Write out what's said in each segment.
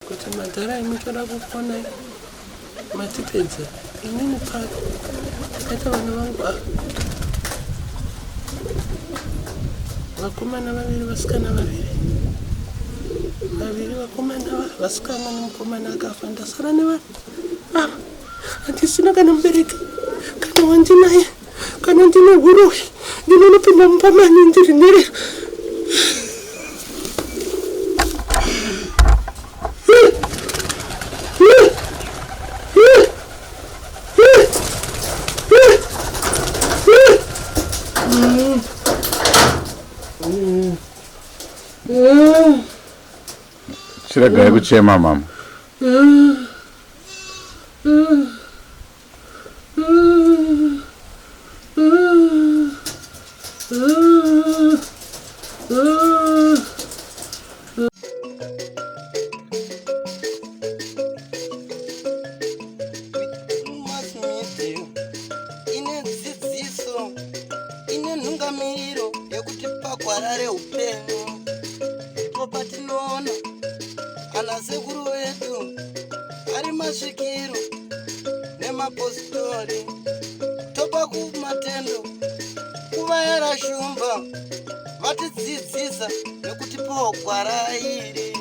Kuti madhara imi toda kukuonai matipedza inini pfaka ndakaita vana vangu ava vakomana vaviri vasikana vaviri vaviri vakomana vasikana nemukomana akafa ndasara nevana ava handisina kana mubereki kana wandinaye kana ndine huroyi ndinonopinda mumba mani ndiri nherera Chiregai kuchema mama. Ine dzidziso ine nhungamiriro yekutipa gwara reupenyu ndipo patinoona ana sekuru vedu ari masvikiro nemapositori topa kumatendo kuvayera shumba vatidzidzisa nekutipawo gwara iri.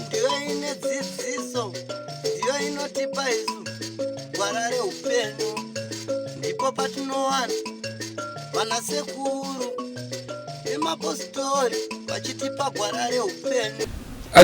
Ndiyo ine dzidziso, ndiyo inotipa isu gwara reupenyu. Ndipo patinowana vanasekuru nemapositori vachitipa gwara reupenyu.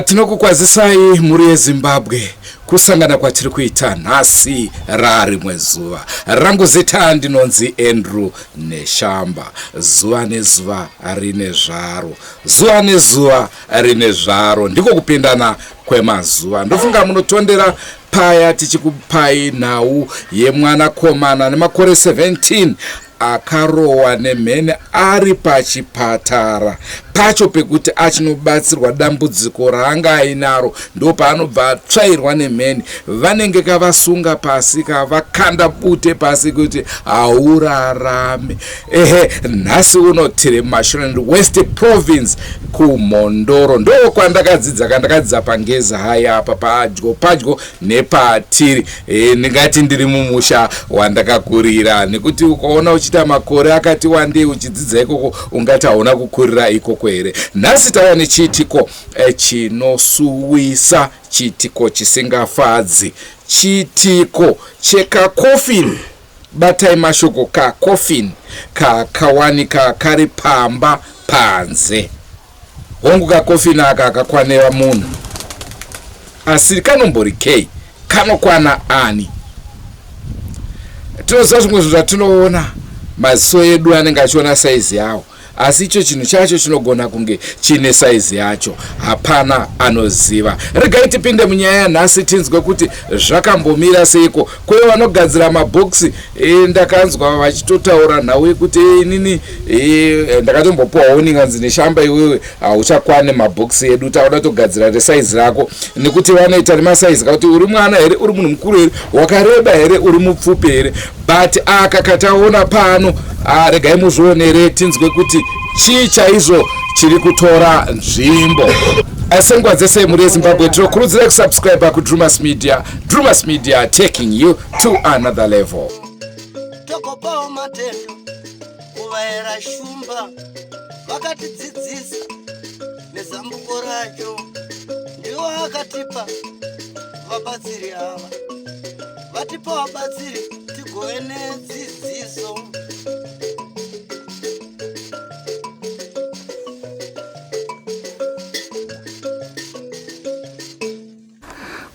Tinokukwazisai mhuri yeZimbabwe kusangana kwatiri kuita nhasi rarimwe zuva. Rangu zita ndinonzi Andrew Neshamba. Zuva nezuva rine zvaro, zuva nezuva rine zvaro, ndiko kupindana kwemazuva. Ndofunga munotondera paya tichikupai nhau yemwanakomana nemakore 17 akarohwa nemheni ari pachipatara pacho pekuti achinobatsirwa dambudziko raanga ainaro ndopaanobva atsvairwa nemheni vanenge kavasunga pasi kavakanda bute pasi kuti haurarame ehe nhasi uno tiri mumashonaland west province kumhondoro ndokwandakadzidza kandakadzidza pangeza haya apa padyo padyo nepatiri e, ndingati ndiri mumusha wandakakurira nekuti ukaona uchiita makore akati wandei uchidzidza ikoko ungati hauna kukurira ikoko here nhasi tava nechiitiko e, chinosuwisa chiitiko chisingafadzi chiitiko chekakofini batai mashoko kakofini kakawanika kari pamba panze Hongu kakofini aka kakwanira munhu asi kanombori kei kanokwana ani? Tinoziva zvimwe zvinhu zvatinoona maziso edu anenge achiona saizi yawo asi icho chinhu chacho chinogona kunge chine saizi yacho hapana anoziva regai tipinde munyaya yanhasi tinzwe kuti zvakambomira seiko kwe vanogadzira mabhokisi e, ndakanzwa vachitotaura nhau yekuti e, inini e, ndakatombopuwa warning anzi neshamba iwewe hauchakwane mabhokisi edu tauda togadzira resaizi rako nekuti vanoita nemasaizi kakuti uri mwana here uri munhu mukuru here wakareba here uri mupfupi here but aka kataona pano ah, regai muzvionere tinzwe kuti chii chaizvo chiri kutora nzvimbo senguva dzese mhuri yezimbabwe tinokurudzira kusubscribe kudrumas media drumas media taking you to another level tokopawo matendo kuvaera shumba vakatidzidzisa nezambuko racho ndiwo akatipa vabatsiri ava vatipa vabatsiri tigove nedzidziso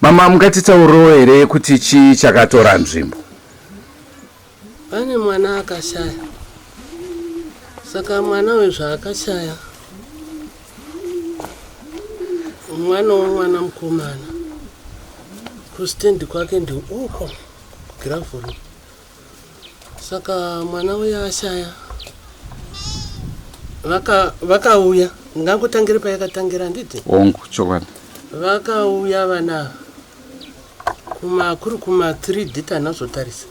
Mama mungatitaurirewo here kuti chii chakatora nzvimbo? Pane mwana akashaya, saka mwana uyu zvaakashaya mwana womwana mukomana kustendi kwake ndiuko kugravhuru Saka mwana uya ashaya vakauya vaka ndingangotangire payakatangira handiti? Hongu, chokwadi. Vakauya vana kuma kuri kuma 3 diti anazotarisa.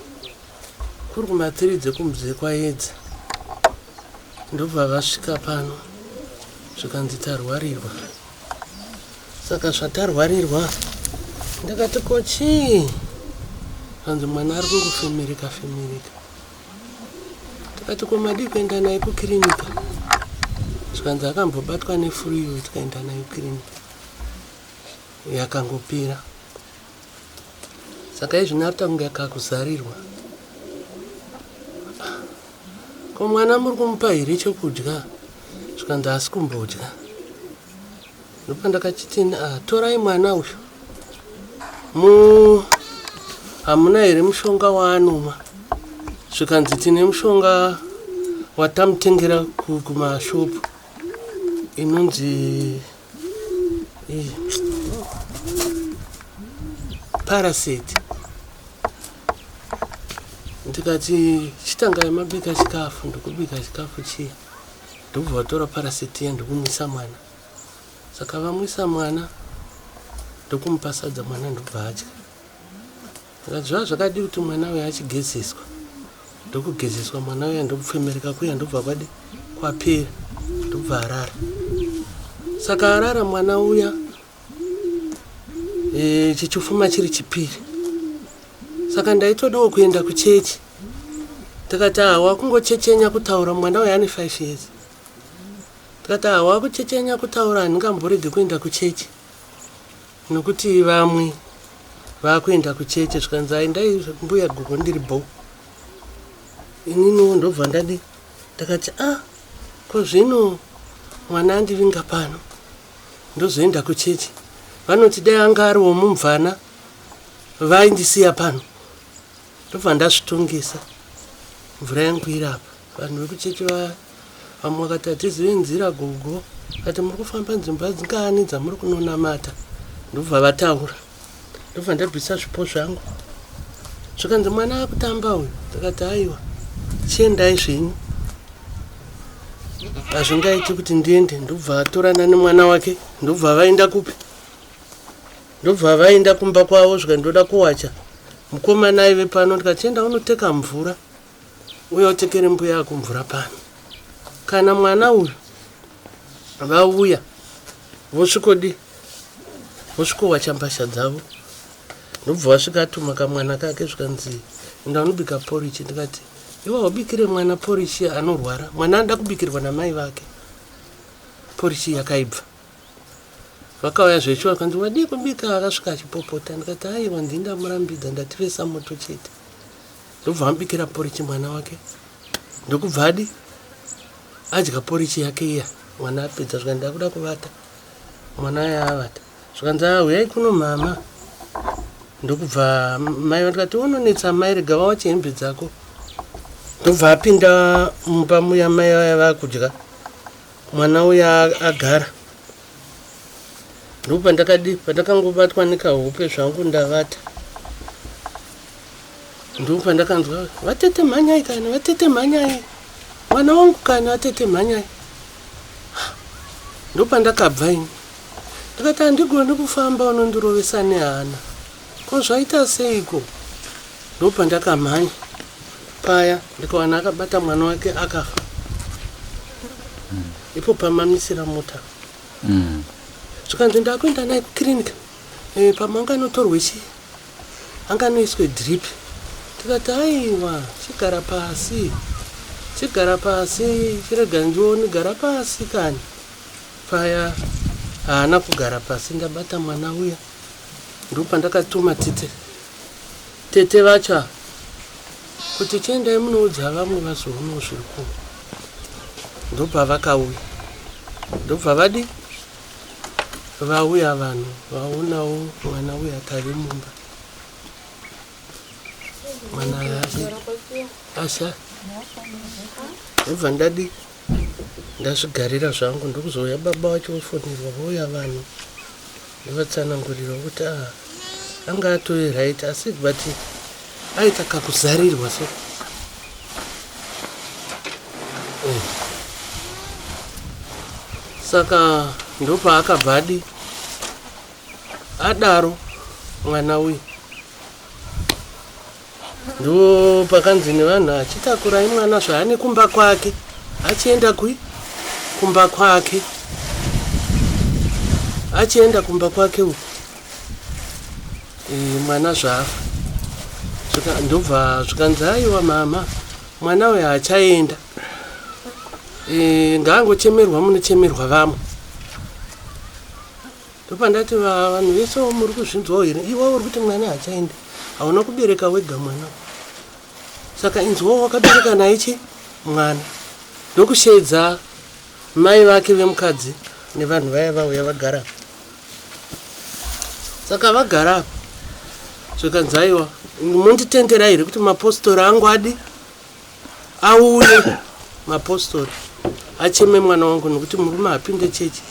Kuri kumatiri dzekumze kwaedza ndobva vasvika pano zvikanzi tarwarirwa. Saka zvatarwarirwa ndakati ko chii? Zvanzi mwana ari kungofemereka femereka. Tikati ko madii kuenda naye kukirinika? Zvikanzi akambobatwa nefuru iyoyo tikaenda naye kukirinika yakangopera. Saka izvino arikuita kunge akakuzarirwa. Ko mwana muri kumupa here chekudya? Zvikanzi haasi kumbodya. Ndopandakachiti ah, torai mwana uyu mu hamuna here mushonga waanomwa? Zvikanzi tine mushonga watamutengera kumashopu inonzi Parasite. Ndikati chitangai mabika chikafu, ndokubika chikafu chiya ndobva vatora parasite iya ndokumwisa mwana. Saka vamwisa mwana ndokumupa sadza mwana ndobva adya. Ndikati zvava zvakadii kuti mwana uya achigezeswa ndokugezeswa mwana uya ndokufemereka kuya ndobva kwadi kwapera ndobva arara. Saka arara mwana uya e, chichifuma chiri chipiri. Saka ndaitodawo kuenda kuchechi. Ndikati ah, wakungochechenya kutaura mwana uya ane 5 years. Ndikati ah, wakuchechenya kutaura handingamboregi kuenda kuchechi. Nokuti vamwe vakuenda kuchechi zvikanzi aendai mbuya gogo ndiri bho. Ininiwo ndobva ndadi ndakati ah ko zvino mwana andivinga pano ndozoenda kuchechi. Vanoti dai anga ari womumvana vaindisiya pano. Ndobva ndazvitongesa mvura yangu iri apa. Vanhu vekuchechi vamwe vakati hatizive nzira gogo. Kati muri kufamba nzvimbo dzingani dzamuri kunonamata. Ndobva vataura. Ndobva ndabvisa zvipo zvangu. Zvikanzi mwana akutamba uyu. Ndakati aiwa chiendai zvenyu. Hazvingaiti kuti ndiende. Ndobva atorana nemwana wake. Ndobva vaenda kupi? Ndobva vaenda kumba kwavo zvikanzi ndoda kuwacha. Mukomana aive pano ndikati enda unoteka mvura. Uya utekere mbuya yako mvura pano. Kana mwana uyu vauya vosvikodi vosvikowacha mbasha dzavo. Ndobva vasvika atuma kamwana kake zvikanzi enda unobika porichi. Ndikati iwe haubikire mwana porichi anorwara. Mwana anoda kubikirwa namai vake. Porichi yakaibva. Vakauya zveshuwa vakanzi wadii kubika akasvika achipopota. Ndikati aiwa ndini ndamurambidza ndativesa moto chete. Ndobva amubikira porichi mwana wake ndokubva adi adya porichi yake iya mwana apedza zvikanzi ndakuda kuvata mwana aya avata zvikanzi ah huyai kuno mama ndokubva mai vandikati unonetsa mai rega vawache hembe dzako ndobva apinda mumba muya mai vaya vakudya mwana uya agara ndopandakadi pandakangobatwa nekahope zvangu ndavata ndopandakanzwa vatete mhanyai kani vatete mhanyai mwana wangu kani vatete mhanyai ndopandakabva ini ndikati handigoni kufamba unondirovesa nehana ko zvaita seiko ndopandakamhanya paya ndikawana akabata mwana wake akafa ipo pamamisira mota zvikanzi ndakuenda naye kuclinic e, pamwe anganotorwe chii anganoiswe drip tikati aiwa chigara pasi chigara pasi chirega ndione gara pasi kani paya haana kugara pasi ndabata mwana uya ndopandakatuma tete tete vacho ava kuti chiendai munoudza vamwe vazoonawo zviri kuno ndopavakauya ndobva vadi vauya vanhu vaonawo mwana uya tave mumba mwana asha ndobva ndadi ndazvigarira zvangu ndokuzouya baba vacho vofonerwa vouya vanhu ndovatsanangurira kuti ah, anga atove right asi but aita kakuzarirwa so eh. Saka ndopaakabva adi adaro mwana uyu. Ndo pakanzi nevanhu achitakurai mwana zvaane kumba kwake achienda kui kumba kwake achienda kumba kwake uku e, mwana zvaafa ndobva zvikanzi aiwa mama mwana uyo achaenda e, ngaangochemerwa munochemerwa vamwe Ndopandati vanhu vese muri kuzvinzwawo here? Iwe uri kuti mwana hachaende, hauna kubereka wega mwana, saka inzwawo wakabereka naye chi mwana. Ndokusheedza mai vake vemukadzi nevanhu vaya vauya vagara saka vagara apa zvikanzi aiwa monditendera here kuti mapostori angu adi auye mapostori acheme mwana wangu nekuti murume hapinde chechi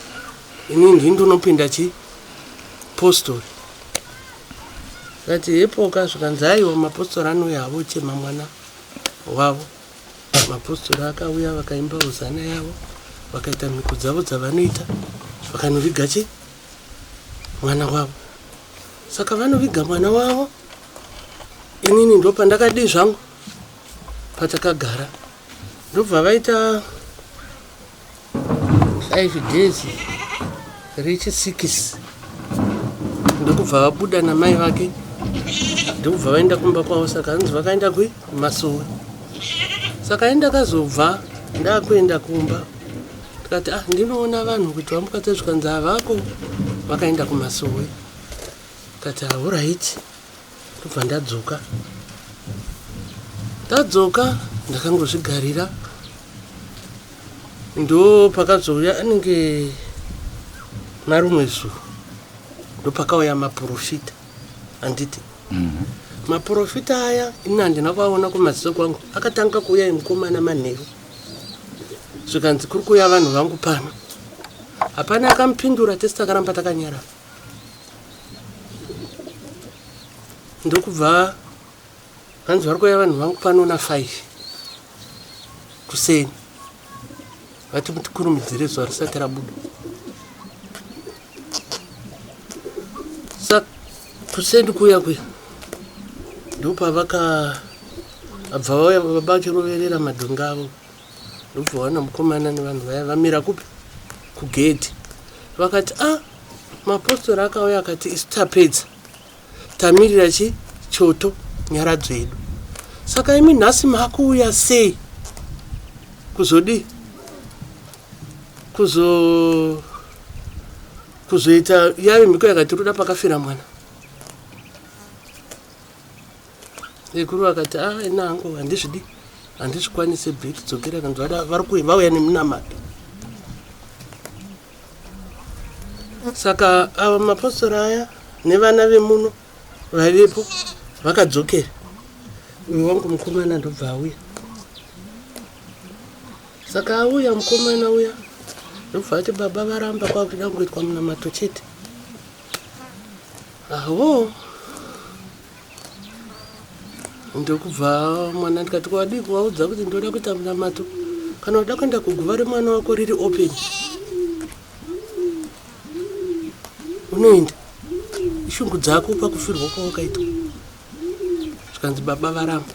ini ndini ndinopinda chi postori kati hepoka zvikanzi aiwa mapostori anouya havo ochema mwana wavo mapostori akauya vakaimba hozana yavo vakaita mhiko dzavo dzavanoita vakanoviga chi mwana wavo saka vanoviga mwana wavo inini ndopandakadii zvangu patakagara ndobva vaita 5 days rechi 6 ndokubva vabuda namai vake ndokubva vaenda kumba kwavo saka hanzi vakaenda kui kumasowe saka ini ndakazobva ndakuenda kumba ndikati ah ndinoona vanhu kuti vamukatse zvikanzi havako vakaenda kumasowe ndikati hauraiti ndobva ndadzoka ndadzoka ndakangozvigarira ndo pakazouya anenge marumwe zuro ndopakauya maprofita handiti mm -hmm. maprofita aya ini handina kuaona kumaziso kwangu akatanga kuuya emukomana manheru zvikanzi kuri kuuya vanhu vangu pano hapana akamupindura tese takaramba takanyarara ndokubva hanzi vari kuuya vanhu vangu pano na 5 kuseni vati mutikurumidzire zuva risati rabuda sa kuseni kuya kuya ndopavaka abva vauya baba vachiroverera madhonga avo ndobva wana mukomana nevanhu vaya vamira kupi kugedhi vakati a ah, mapostori akauya akati isu tapedza tamirira chi choto nyaradzo yedu saka imi nhasi makuuya sei kuzodii kuzo kuzoita yave mhiko yakati ruda pakafira mwana Sekuru vakati ah ina hangu handizvidi handizvikwanise bheki dzokera kanzi vada vari kuuya vauya nemunamato saka ava mapostori aya nevana vemuno vaivepo vakadzokera uyu wangu mukomana ndobva auya saka auya mukomana uya ndobva ati baba varamba kwakuda kungoitwa munamato chete awo ndokubva mwana ndikati kwadii kuvaudza kuti ndoda kuita munamato kana uda kuenda kuguva remwana wako riri open unoenda ishungu dzako pakufirwa kwawakaitwa zvikanzi baba varamba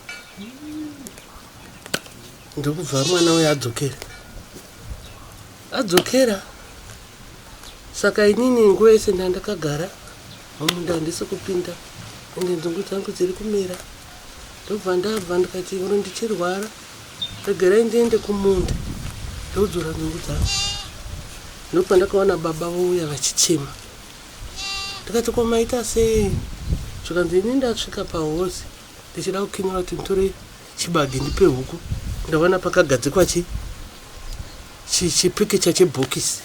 ndokubva mwana uyo adzokera adzokera saka inini nguva yese ndandakagara mumunda handisi kupinda ende nzungu dzangu dziri kumera ndobva ndabva ndikati uro ndichirwara regerai ndiende kumunda ndodzora nzungu dzangu ndopandakaona baba vouya vachichema ndikati ko maita sei zvikanzi ini ndasvika pahozi ndichida kukinyura kuti nditore chibage ndipe huku ndaona pakagadzikwa chi chipikicha chebhokisi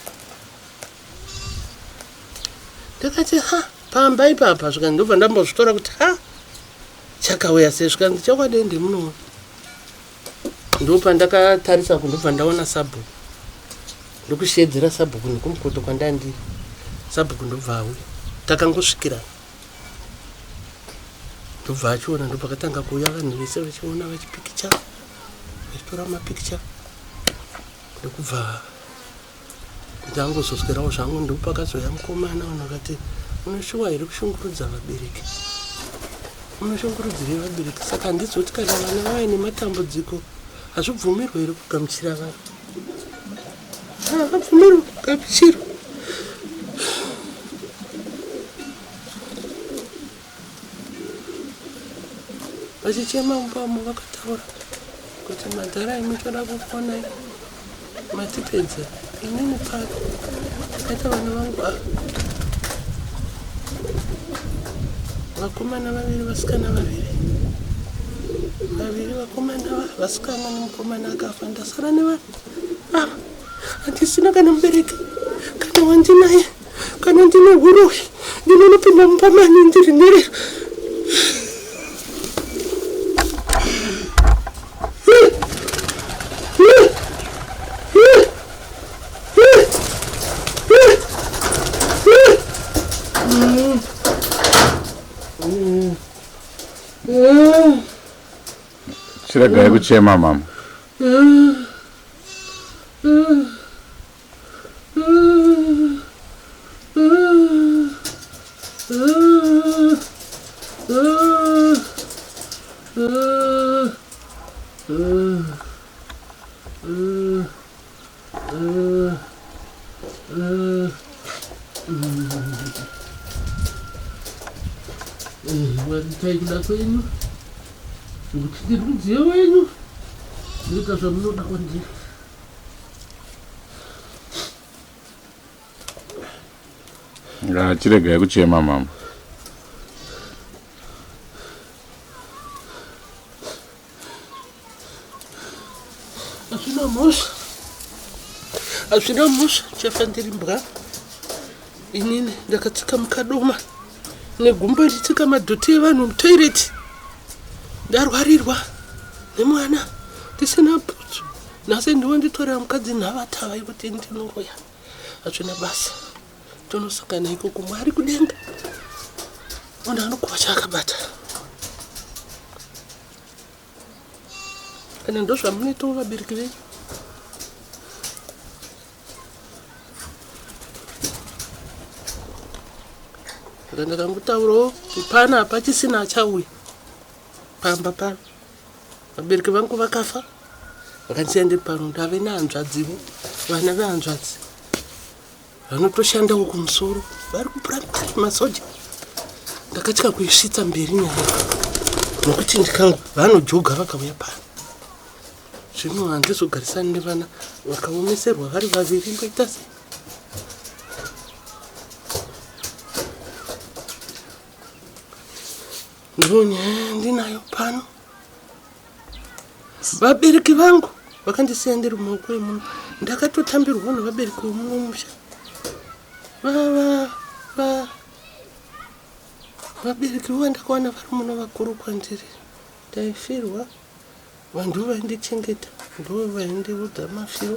ndakati ha pamba ipapa zvikanzi ndobva ndambozvitora kuti ha chakauya sei zvikanzi chokwadi ndimunoona ndopandakatarisa ku ndobva ndaona sabhuku ndokusheedzera sabhuku nekumukoto kwandandiri sabhuku ndobva auya takangosvikirana ndobva achiona ndopakatanga kuuya vanhu vese vachiona vachipikicha vachitora mapikicha ndokubva Ndangozoswerawo zvangu ndopakazouya mukomana vanhu vakati unoshuwa here kushungurudza vabereki Munoshungurudzirei vabereki? Saka handizoti kana vana vave nematambudziko hazvibvumirwe here kugamuchira vanhu? Havabvumirwe kugamuchirwa. Vachichema mumba umo vakataura kuti madhara imi toda kukuonai matipedza inini pano ndakaita vana vangu ava vakomana vaviri vasikana vaviri vaviri vakomana vasikana nemukomana akafa ndasara nevana ava handisina kana mubereki kana wandinaye kana ndine huroyi ndinonopinda mumba mani ndiri nherera Chiregai kuchema mama. Itai kuda kwenyu nekuti ndiri mudziyo wenyu ndoita zvamunoda kwandiri. Chiregai kuchema mama. Hazvina mhosva, hazvina mhosva, chafa ndiri mbwa inini ndakatsika mukadoma negumbo ndichitsika madhoti evanhu mutoireti ndarwarirwa nemwana ndisina bhutsu nhasi ndiwo nditorera mukadzi nhavatava yekuti ndinoroya hazvina basa tonosangana ikoko mwari kudenga munhu anokuva chaakabata kana ndozvamunoitawo vabereki venyu saka ndakangotaurawo kuti pana hapachisina achauya pamba pano vabereki vangu vakafa vakandisiya ndiri pano ndave nehanzvadzivo vana vehanzvadzi vanotoshandawo kumusoro vari kuprimary masoja ndakatya kuisvitsa mberi nyaya nokuti ndikangu vanojoga vakauya pano zvino handizogarisani nevana vakaomeserwa vari vaviri ndoita sei ndonyaya ndinayo pano Vabereki vangu vakandisiya ndiri mumaoko emunhu ndakatotambirwawo nevabereki vemumwe musha vabereki vo vandakawana vari muno vakuru kwandiri ndaifirwa vanhu vaindichengeta ndo vaindiudza mafiro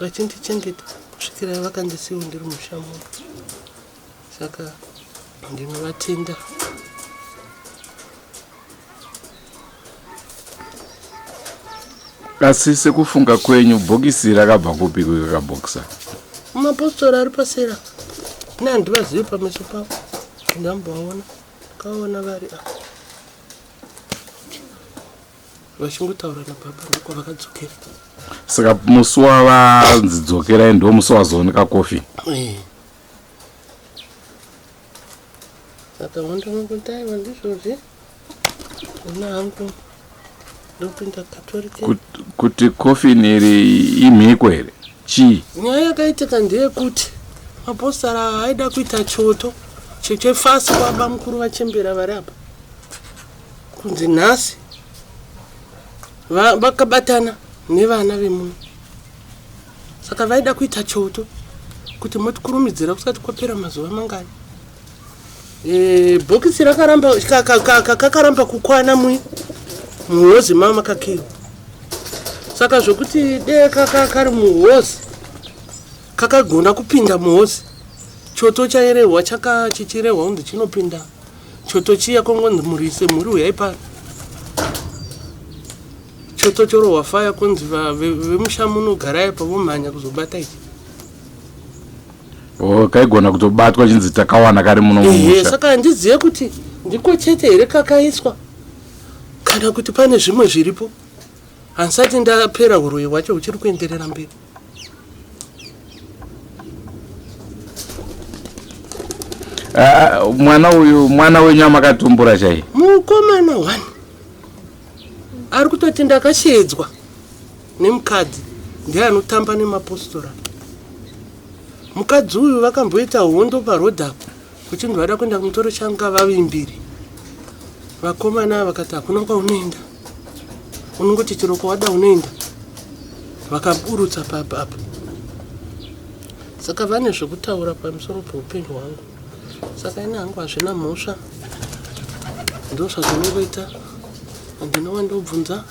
vachindichengeta kusvikira vakandisiyawo ndiri musha muno saka ndinovatenda Asi sekufunga kwenyu bhokisi rakabva kupi kuikakabhokisa? Mapostori ari pasera ne handivazivi pameso pavo ndambovaona ndakaona vari apa vachingotaura nababa ndokwavakadzokera Saka musi wavanzi dzokerai ndo musi wazooneka kofi. Eh. Saka wandinokuti aiwa ndizvozvi ona hangu ndopinda katorike Kuti coffin iri imhiko here? Chii? Nyaya yakaitika ndeyekuti mapostora ava aida kuita choto chechefasi kwabamukuru vachembera vari apa kunzi nhasi vakabatana nevana vemuno saka vaida kuita choto kuti motikurumidzira kusati kwapera mazuva mangani e, bhokisi rakaramba kakaramba kukwana mui muhozi mama makakiwa saka zvokuti dee kari muhozi kakagona kupinda muhozi choto chairehwa chaka chichirehwa kunzi chinopinda choto chiya kongonzi murise mhuri huyai pano Choto chorohwa fire kunzi vemusha muno garai apa vomhanya kuzobata ichi. Oh, Oh, kaigona kutobatwa chinzi takawana kari muno mumusha. Saka handizive kuti ndiko chete here kakaiswa kana kuti pane zvimwe zviripo. Handisati ndapera huroyi hwacho huchiri kuenderera mberi. Ah, mwana uyu mwana wenyu amakatumbura chai mukomana one ari kutoti ndakasheedzwa nemukadzi ndiye anotamba nemapostora mukadzi uyu vakamboita hondo paroad apo kuchinzi vada kuenda kumutoro changa vavimbiri vakomana vakati hakuna kwaunoenda unongoti chero kwawada unoenda vakaburutsa papa apo saka vane zvekutaura pamusoro peupenyu hwangu saka ini hangu hazvina mhosva ndozvazvinongoita handina wandobvunza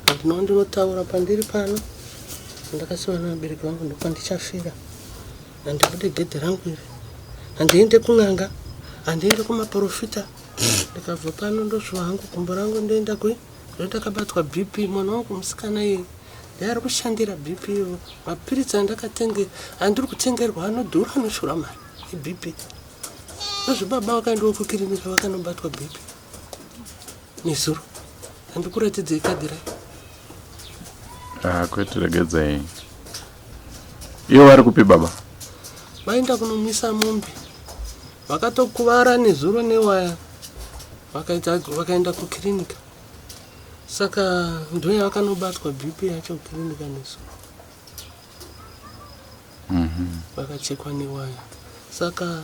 handina wandinotaura pandiri pano ndakasiwa nevabereki vangu ndopandichafira handibude gedhe rangu iri handiende kun'anga handiende kumaprofita ndikabva pano ndosviwa hangu gumbo rangu ndoenda kui ndotakabatwa bp mwana wangu musikana iye ndiye ari kushandira bp iyo mapiritsi andakatenge andiri kutengerwa anodhura anoshura mari ebp ndozvibaba vakaendawo kukirinika vakanobatwa bp nezuro handikuratidzei kadhi rai ah, kwete regedzai ivo vari kupi baba vaenda kunomwisa mombe vakatokuvara nezuro newaya vakaenda kukirinika saka ndoya vakanobatwa bp yacho kukirinika nezuro mhm. vakachekwa newaya saka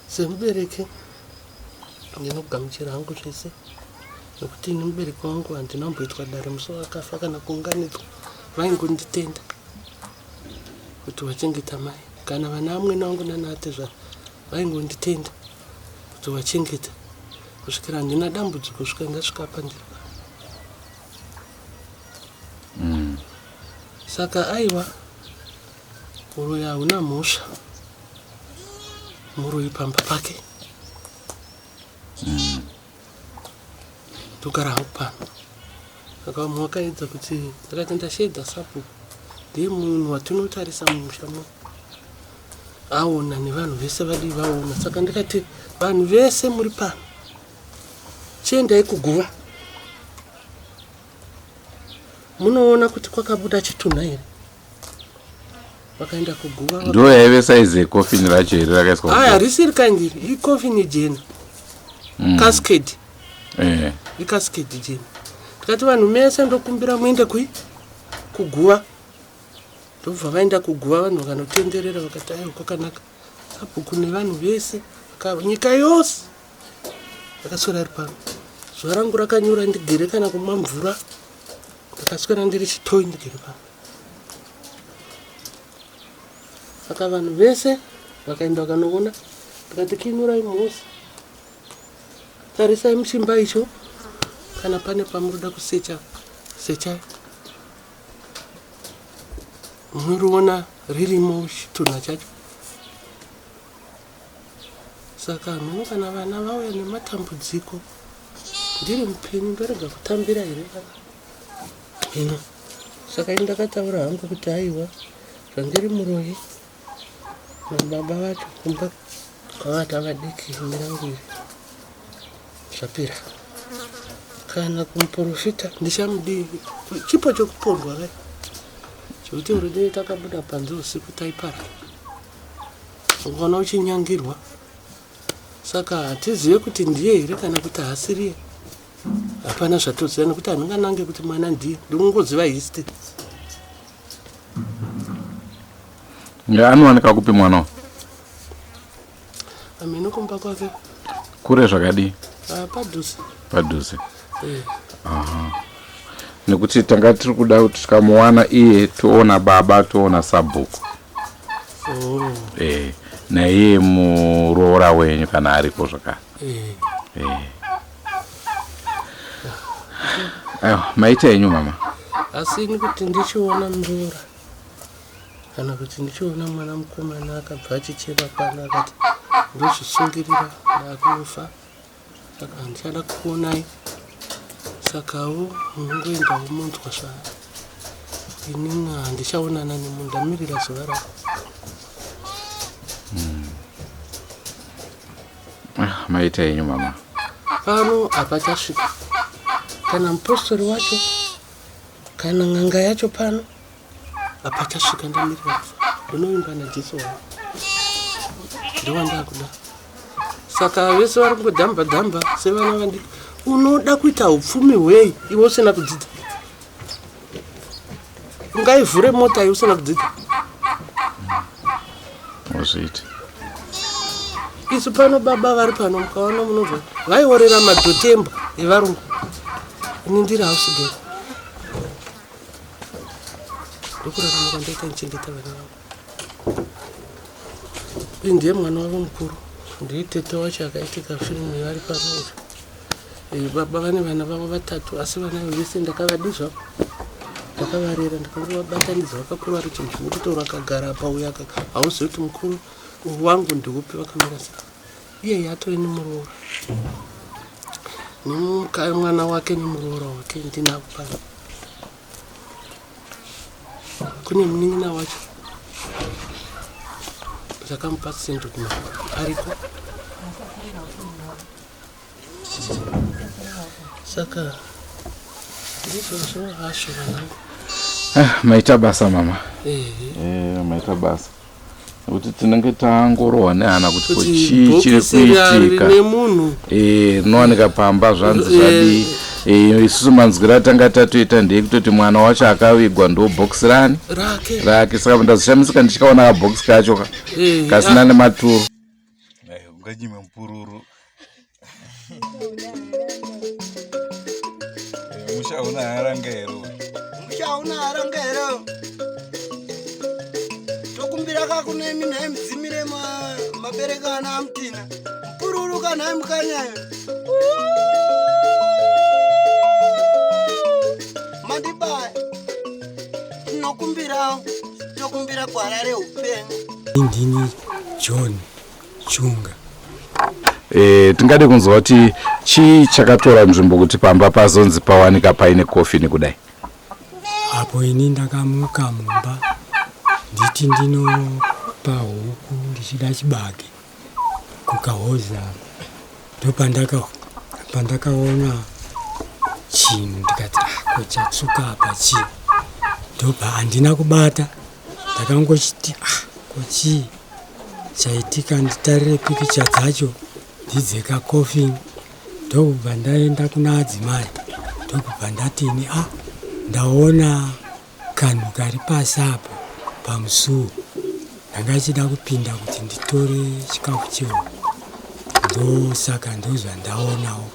semubereki ndinogamuchira hangu zvese nekuti ini mubereki wangu handina kumboitwa dare musi wakafa kana kuunganidzwa vaingonditenda kuti wachengeta mai kana vana amwene wangu nana atezvara vaingonditenda kuti wachengeta kusvikira handina dambudziko kusvika ndasvika pandiri pa mm. Saka aiwa uroyi hauna mhosva muroyi pamba pake mm. Ndogara hangu pano saka vamwe vakaedza kuti ndakati ndasheedza sabhuku ndiye munhu watinotarisa mumusha muno aona nevanhu vese vadii vaona saka ndikati vanhu vese muri pano chiendai kuguva munoona kuti kwakabuda chitunha here vakaenda kuguva ndo yaive saizi yekofini racho here rakaiswa aya risiri kaindiri ikofini jena mm. cascade eh. icascade jena tikati vanhu mese ndokumbira muende kui kuguva ndobva vaenda kuguva vanhu vakanotenderera vakati aiwa kwakanaka sabhuku nevanhu vese nyika yose ndakaswera iri pano zuva rangu rakanyura ndigere kana kumwa mvura ndakaswera ndiri chitoi ndigere pano saka vanhu vese vakaenda vakanoona ndikati kinurai musi tarisai muchimba icho kana pane pamuroda kusecha sechai munoriona ririmo chitunha chacho Saka hameno kana vana vauya nematambudziko ndiri mupenyu ndorega kutambira here kana hino saka ini ndakataura hangu kuti aiwa zvandiri muroyi nababa vacho kumba kwavata vadiki imi rangu iri zvapera kana kumuprofita ndichamudii chipo chokupondwa kai chekuti uridei takabuda panze usiku taipara Ukaona uchinyangirwa saka hatizive kuti ndiye here kana kuti haasiriye hapana zvatoziva nekuti handinganange kuti mwana ndiye ndikungoziva history anowanika kupi mwana amene kumba kwake kure zvakadii ah, padhuze padhuze eh. Aha. Nekuti tanga tiri kuda kuti tikamuwana iye toona baba toona sabhuku oh. Eh, naiye muroora wenyu kana ariko zvakare eh. Eh. Aiwa, maita henyu mama. Asi ini kuti ndichiona muroora kana kuti ndichiona mwana mukomana akabva achichema pano akati ndozvisungirira ndakunofa saka handichada kukuonai sakawo munongoendawo monzwa zva inini handichaonana nemunhu ndamirira zuva rako. Ah, maita henyu mama. Pano hapachasvika kana mupostori wacho kana n'anga yacho pano hapachasvika ndamirira kufa ndinovimba najesu wangu ndowandakuda saka vese vari kungodhamba dhamba sevana vandiki unoda kuita upfumi hwei iwe usina kudzidza ungaivhure mota iwe usina kudzidza Uzviite. Isu pano baba vari pano mukaona munobva vaiorera madhotemba evarungu. Ini ndiri house girl. Ndokurarama kwandaita ndichengeta vana vangu. Uyu ndiye mwana wavo mukuru. Ndiye tete wacho akaitika firimu vari pano uyu. Eh, baba vane vana vavo vatatu asi vana vese ndakavadi zvavo ndakavarera ndakangovabatanidza vakakura vari chinhu chimwe kuti akagara apa uyo akagara hauzivi kuti mukuru wangu ndeupi vakamira sei iyeye atove nemuroora nemwana wake nemuroora wake ndinavo pano kune munin'ina wacho zvakamupa sendogma ariko saka ndizvozvo hazvo vanangu. Ah, maita basa mama. Eh, maita basa nekuti tinenge tangorohwa nehana kuti ko chii chiri kuitika eh, rinowanika pamba zvanzi eh. zvadii eh, isusu manzwiro atanga tatoita ndeyekutoti mwana wacho akavigwa ndo bhokisi rani rake saka ndazoshamisika ndichikaona kabhokisi kacho ka kasina nematuro unganyime mupururu musha una haranga here musha una haranga here tokumbira kakunemi nhai mudzimire mabereka ana amutina mupururu kanhai mukanyayo mandibaya tinokumbirawo tokumbira gwara reupenyu ndini john Chunga. E, tingade kunzwa kuti chii chakatora nzvimbo kuti pamba pazonzi pawanika paine kofini kudai? Apo ini ndakamuka mumba nditi ndinopa huku ndichida chibage kukahoza ndopandaka pandakaona chinhu ndikati ah, ko chatsvuka apa chii ndobva handina kubata ndakangochiti ah, ko chii Chaitika nditarire pikicha dzacho ndidzeka coffin ndokubva ndaenda kuna adzimai ndokubva ndatini a ah, ndaona kanhu kari pasi apo pamusuwo ndanga chida kupinda kuti nditore chikafu chehuku ndosaka ndozvandaonawo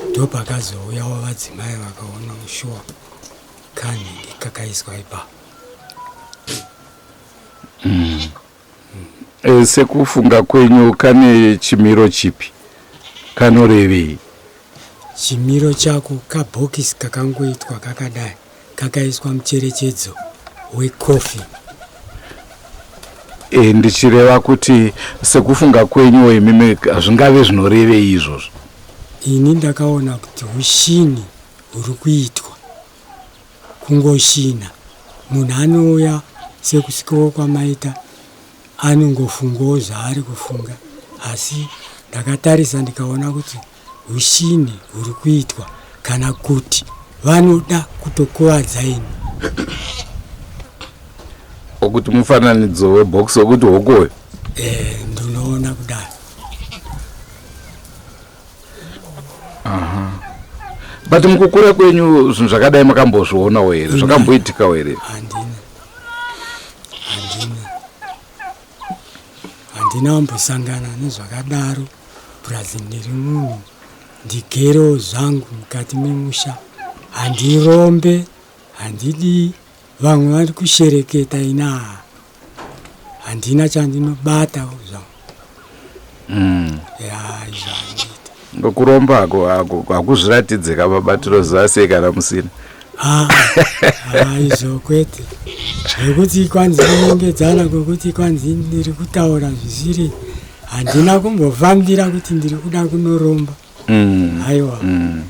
ndopakazouyawo vadzimai vakaona shuwa kanhingi kakaiswa ipapo mm. E, sekufunga kwenyu kane chimiro chipi kanorevei? Chimiro chako kabhokisi kakangoitwa kakadai kakaiswa mucherechedzo wekofi. E, ndichireva kuti sekufunga kwenyu imimi zvingave zvinorevei izvozvo? Ini ndakaona kuti ushini huri kuitwa Kungoshinha munhu anouya sekusikawo kwamaita anongofungawo zvaari kufunga asi ndakatarisa ndikaona kuti hushinhi huri kuitwa kana kuti vanoda kutokuvadza ini. Okuti mufananidzo webox wekuti hokoyo? Eh, ndinoona kudaro. Aha. But mukukura kwenyu zvinhu zvakadai makambozvionawo here? Zvakamboitikawo here? Handina. Handina. Handina kumbosangana nezvakadaro. Plus ndiri munhu ndigerewo zvangu mukati memusha. Handirombe, handidii. Vamwe vari kushereketa ini haa. Handina chandinobata zvangu. Mm. Ya izvo handiite. Ngokuromba hakuzviratidze kamabatiro zuva sei kana musina. Ah, ah, izvo kwete. Zvekuti kwanzi kunongedzana kwekuti kwanzi ndiri kutaura zvisiri handina kumbofambira kuti ndiri kuda kunoromba. Mm. Aiwa. Mm.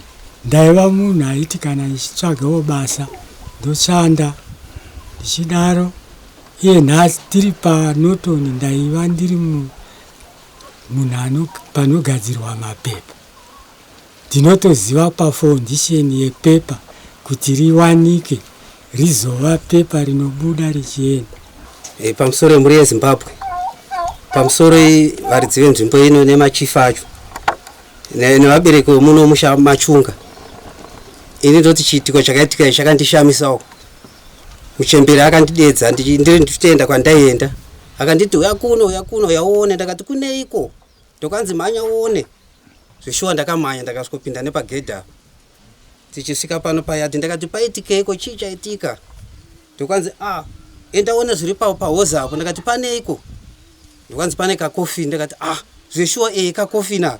Ndaiva munhu aiti kana ndichitsvagawo basa ndoshanda ndichidaro. Iye nhasi tiri paNorton ndaiva ndiri munhu panogadzirwa mapepa. Ndinotoziva pafoundation yepepa kuti riwanike rizova pepa rinobuda richienda. E, pamusoro yemhuri yeZimbabwe, pamusoro varidzi venzvimbo ino nemachief acho nevabereki vemuno musha Machunga. Ini ndoti chiitiko chakaitika ichi chakandishamisawo. Muchembere akandidedza ndiri ndichitoenda kwandaienda, akanditi uya kuno, uya kuno, uya uone. Ndakati kuneiko? Ndokanzi mhanya uone. Zveshuwa ndakamhanya ndakasvikopinda nepagedhi apa. Tichisvika pano payadhi ndakati paitikeiko, chii chaitika? Ndokanzi ah, enda uone zviri pahozi apo. Ndakati paneiko? Ndokanzi pane kakofini. Ndakati ah, zveshuwa ee kakofini apa.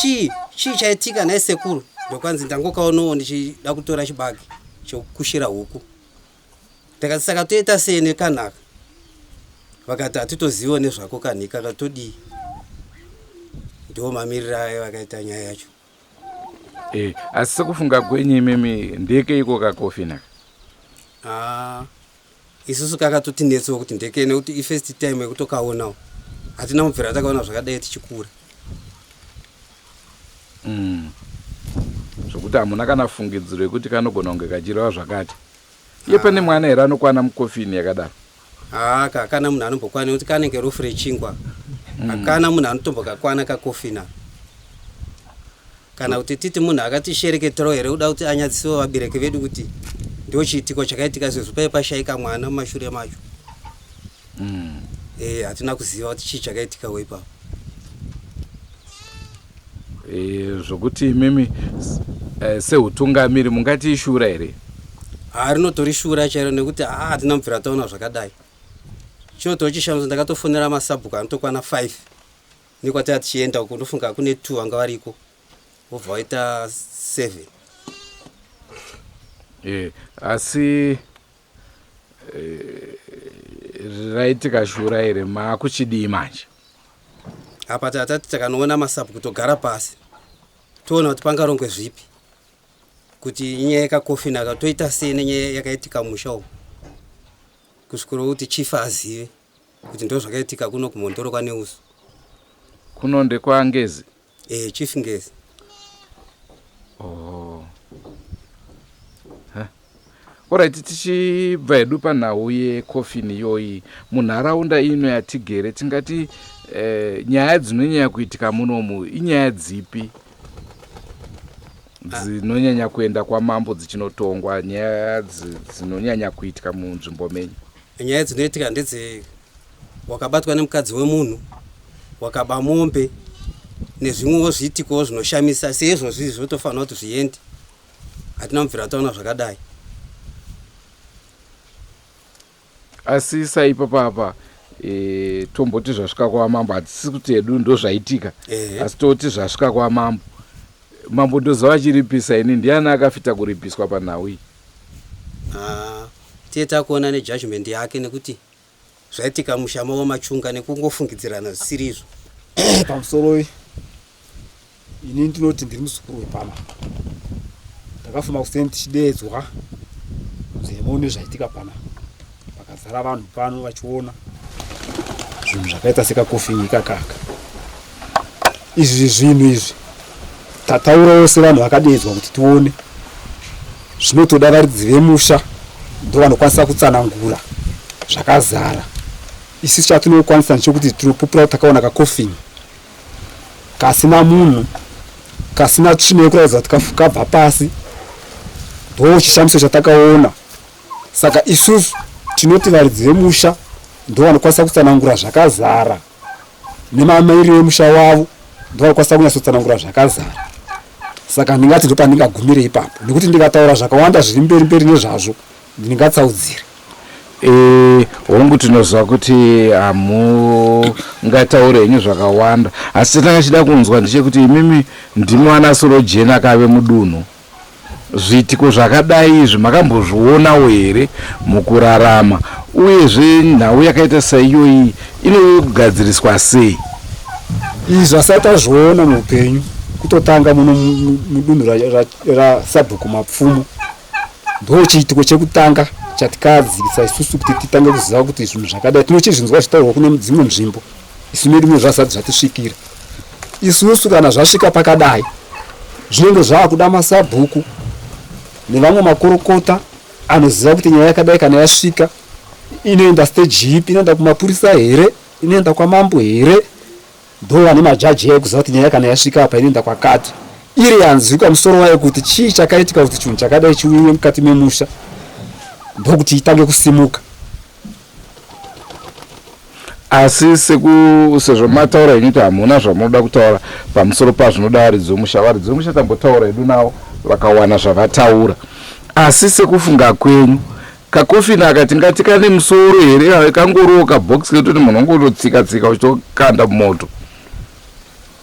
Chii chii chaitika nhai sekuru? Ndokanzi ndangokaonawo ndichida kutora chibage chekukushira huku. Ndakati saka toita sei nekanaka? Vakati hatitoziviwo nezvako kanhi kaka todii? Ndiwo mamiriro ayo vakaita nyaya yacho. Eh, asi sekufunga kwenyu imimi ndekeiko kakofini aka? Ah, isusu kakatotinetsawo kuti ndekei nekuti ifirst time yekutokaonawo. Hatina kubvira takaona zvakadai tichikura. Mm. Zvokuti hamuna kana fungidziro yekuti kanogona kunge kachireva zvakati. Iye pane mwana here anokwana mukofini yakadaro? Haa kakana munhu anombokwana nekuti kanenge rofu rechingwa. Hakana munhu anotombokakwana kakofini aka. Kana kuti titi munhu akatishereketerawo here kuda kuti anyadzisewo vabereki vedu kuti ndochiitiko chakaitika sezvo paive pashaika mwana mumashure macho. Eh, hatina kuziva kuti chii chakaitikawo ipapo. Eh, zvokuti imimi eh, seutungamiri mungati ishura here? Haa rinotori shura chairo nekuti haa hatina mubvira taona zvakadai. Chinotori chishamiso ndakatofonera masabhuku anotokwana 5 nekwataiva tichienda uko ndofunga kune 2 vanga variko vobva vaita 7. Eh, asi raitika shura here maakuchidii manje? Apa tatati takanoona masabhuku togara pasi toona kuti pangarongwe zvipi kuti inyaya yekakofini aka toita sei nenyaya yakaitika musha umu kusvikira kuti chief azive kuti ndozvakaitika kuno kumhondoro kwaNeuso. Kuno ndekwaNgezi? Eh, Chief Ngezi. Oh. Alright, tichibva hedu panhau yecoffin iyoyi, munharaunda ino yatigere tingati eh, nyaya dzinonyanya kuitika munomu inyaya dzipi dzinonyanya kuenda kwamambo dzichinotongwa, nyaya dzinonyanya kuitika munzvimbo menyu? Nyaya dzinoitika ndedze wakabatwa nemukadzi wemunhu, wakaba mombe nezvimwewo zviitikowo zvinoshamisa seizvozvi zvotofanira kuti zviende. Hatina kubvira taona zvakadai. Asi saipapa apa e, tomboti zvasvika kwamambo, hatisi kuti hedu ndozvaitika, asi toti zvasvika kwamambo. Mambo ndoziva achiripisa ini, ndiani akafita kuripiswa panhau iyi? Ah, tiye takuona nejudgment yake nekuti zvaitika musha mavo machunga nekungofungidzirana zvisiri izvo. Pamusoroi, ini ndinoti ndiri muzukuru wepano. Ndakafuma kuseni tichideedzwa kunzi muone zvaitika pana. Pakazara vanhu pano vachiona zvinhu zvakaita sekakofinyi ikakaka. Izvi zvinhu izvi tataurawo sevanhu vakadeedzwa kuti tione. Zvinotoda varidzi vemusha ndovanokwanisa kutsanangura zvakazara. Isu chatinokwanisa ndechekuti tinopupura kuti takaona kakofinyi kasina munhu kasina tsvina yekuratidza kuti kabva pasi ndo chishamiso chatakaona saka isusu tinoti varidzi vemusha ndo vanokwanisa kutsanangura zvakazara nemamairiro emusha wavo ndo vanokwanisa kunyatsotsanangura zvakazara saka ndingati ndopandingagumire ipapo nekuti ndikataura zvakawanda zviri mberi mberi nezvazvo ndingatsaudzire. E, hongu tinoziva kuti hamungataure henyu zvakawanda, asi chatanga chida kunzwa ndechekuti imimi ndimi vana sorojena kave mudunhu. Zviitiko zvakadai izvi makambozvionawo here mukurarama, uyezve nhau yakaita saiyoyi inogadziriswa sei? Izvi asati azviona muupenyu kutotanga muno mudunhu rasabhuku Mapfumo. Ndochiitiko chekutanga Chatikadzikisa isusu kuti titange kuziva kuti zvinhu zvakadai tinochizvinzwa zvitaurwa kune dzimwe nzvimbo, isu medu mwe zvasati zvatisvikira. Isusu kana zvasvika pakadai zvinenge zvaakuda masabhuku nevamwe makorokota anoziva kuti nyaya yakadai kana yasvika inoenda stage ipi, inoenda kumapurisa here, inoenda kwamambo here. Ndo vane majaji ekuziva kuti nyaya kana yasvika apa inoenda kwakati. Iri yanzwikwa musoro wayo kuti chii chakaitika kuti chinhu chakadai chiuye mukati memusha ndokuti itange kusimuka. Asi seku sezvo mataura henyu kuti hamuna zvamunoda kutaura pamusoro pazvinoda varidzi vemusha, varidzi vemusha tambotaura hedu navo vakawana zvavataura. Asi sekufunga kwenyu Kakofini aka tingati kane musoro here kangoriwo kabox kekutoti munhu ongototsika tsika uchitokanda mumoto.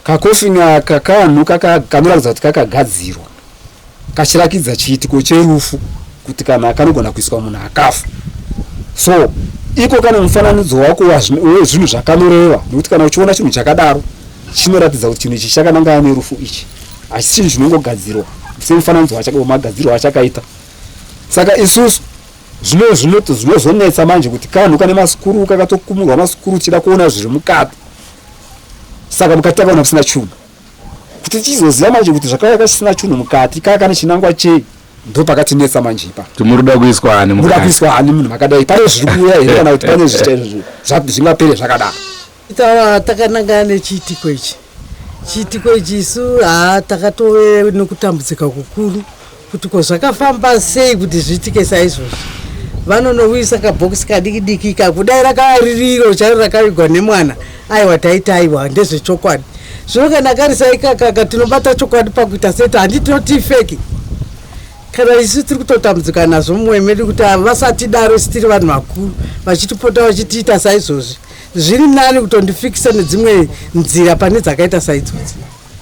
Kakofini aka kanhu kanoratidza kuti kakagadzirwa kachirakidza chiitiko cherufu kuti kana kanogona kuiswa munhu akafa. So iko kane mufananidzo wako wezvinhu zvakanoreva nekuti kana uchiona chinhu chakadaro chinoratidza kuti chinhu ichi chakanangana nerufu ichi hachisi chinhu chinongogadzirwa semufananidzo wamagadzirwo achakaita. Saka isusu zvino zvinozonetsa manje kuti kanhu kane masikuru kakatokumurwa masikuru tichida kuona zviri mukati. Saka mukati takaona kusina chunhu. Kuti tichizoziva manje kuti zvakauya kasisina chunhu mukati kaya kane chinangwa chei ndopakatinetsa manje ipa. Kuti muri kuda kuiswa ani mukati? Muri kuiswa ani munhu makadai? Pane zviri kuuya here kana kuti pane zvingapere zvakadaro? Taura takanangana nechiitiko ichi. Chiitiko ichi isu haa takatove nokutambudzika kukuru kuti ko zvakafamba sei kuti zviitike saizvozvi. Vanonouyisa kabhokisi kadiki diki ika kudai rakava ririro chairo rakavigwa nemwana aiwa taiti aiwa ndezvechokwadi. Zvino kana kari saikakaka tinobata chokwadi pakuita sei handiti tinoti ifeki. Kana isu tiri kutotambudzika nazvo mumwoyo medu kuti vasatidaro isu tiri vanhu vakuru vachitipota vachitiita saizvozvi. Zviri nani kutondifikisa nedzimwe nzira pane dzakaita saidzodzi.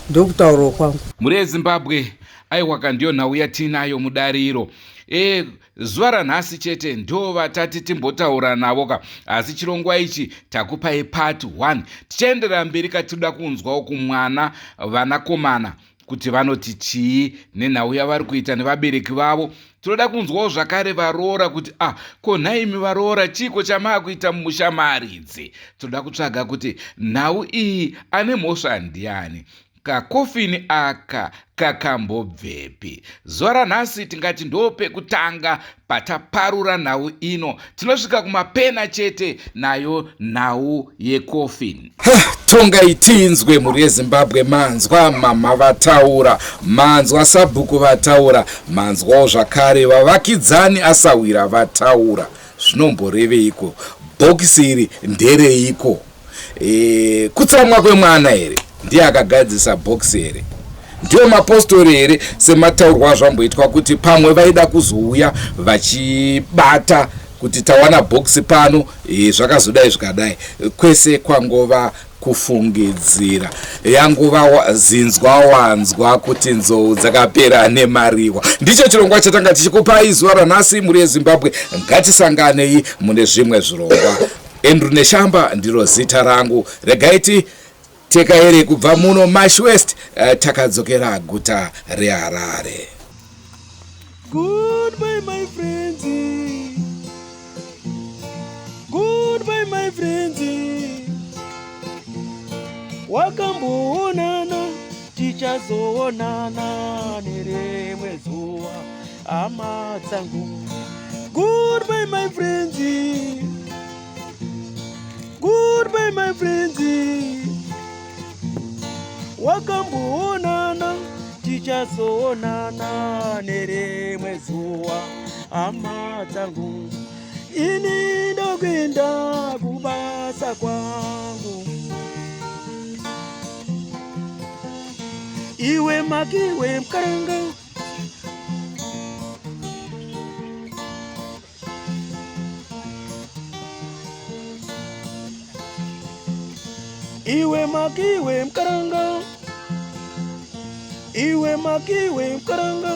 Ndokutaurawo kwangu. Mhuri yeZimbabwe aiwaka ndiyo nhau yatiinayo mudariro. E, zuva ranhasi chete ndo vatati timbotaura navo ka asi chirongwa ichi takupai part 1 tichaenderera mberi katinoda kunzwawo kumwana vanakomana kuti vanoti chii nenhau yavari kuita nevabereki vavo tinoda kunzwawo zvakare varoora kuti ah ko nhaimi varoora chiiko chamaakuita mumusha maridzi tinoda kutsvaga kuti nhau iyi ane mhosva ndiani kakofini aka kakambobvepi zuva ranhasi tingati ndopekutanga pataparura nhau ino tinosvika kumapena chete nayo nhau yekofini Tongai tinzwe mhuri yeZimbabwe manzwa mama vataura manzwa sabhuku vataura manzwawo zvakare vavakidzani asahwira vataura zvinomboreveiko bhokisi iri ndereiko e, kutsamwa kwemwana here ndiye akagadzisa bhokisi here ndiwo mapostori here semataurwa azvamboitwa kuti pamwe vaida kuzouya vachibata kuti tawana bhokisi pano e, zvakazodai zvikadai kwese kwangova kufungidzira yangova zinzwa wanzwa kuti nzou dzakapera nemariwa ndicho chirongwa chatanga tichikupai zuva ranhasi mhuri yezimbabwe ngatisanganei mune zvimwe zvirongwa andrew neshamba ndiro zita rangu regai ti tekaere kubva muno mash west eh, takadzokera guta reharare Goodbye my friends. Goodbye my friends. Wakamboonana tichazoonana nerimwe zuva hama dzangu. Goodbye my friends. Goodbye my friends. Wakamboonana tichazoonana nerimwe zuva hama dzangu. Ini ndokuenda kubasa kwangu. Iwe makiwe mkaranga Iwe makiwe mkaranga Iwe makiwe mkaranga.